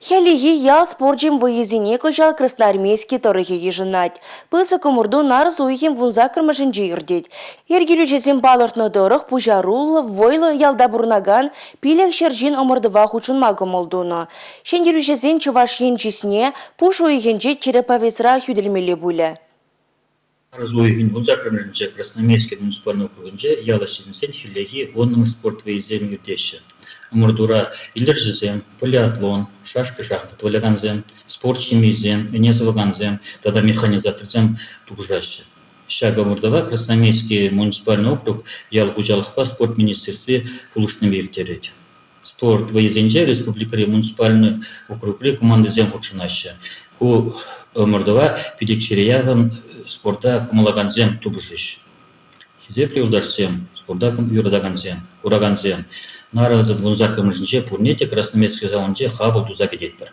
Хӗллехи ял спорчӗн вӑййисене кӑҫал Красноармейски тӑрӑхӗ йышӑнать. Пысӑк ӑмӑрту нарӑс уйӑхӗн 18-мӗшӗнче иртет. Йӗркелӳҫӗсем палӑртнӑ тӑрӑх, пуҫаруллӑ, вӑйлӑ ялта пурӑнакан 500 ҫын ӑмӑртӑва хутшӑнма кӑмӑл тунӑ. Ҫӗнтерӳҫӗсен Чӑваш Ен чысне пуш уйӑхӗнче Череповецра хӳтӗлемелле пулӗ. Нарӑс уйӑхӗн 18-мӗшӗнче Красноармейски муниципаллӑ округӗнче ял ӗҫченӗсен хӗллехи 10-мӗш спорт вӑййисем иртеҫҫӗ. Ӑмӑртура йӗлтӗрҫӗсем, полиатлон, шашка-шахмат вылякансем, спорт ҫемйисем, ӗне сӑвакансем тата механизаторсем тупӑшаҫҫӗ. Ҫак ӑмӑртӑва Красноармейски муниципаллӑ округ ял хуҫалӑхпа спорт министерстви пулӑшнипе ирттерет. Спорт вӑййисенче республикӑри муниципаллӑ округри командӑсем хутшӑнаҫҫӗ. Ку ӑмӑртӑва пилӗкҫӗре яхӑн спорта кӑмӑллакансем тупӑшӗҫ. Хисеплӗ юлташсем, спорта юратакансем, куракансем, нарӑсӑн 18-мӗшӗнче пурне те Красноармейски салинче хапӑл туса кӗтетпӗр.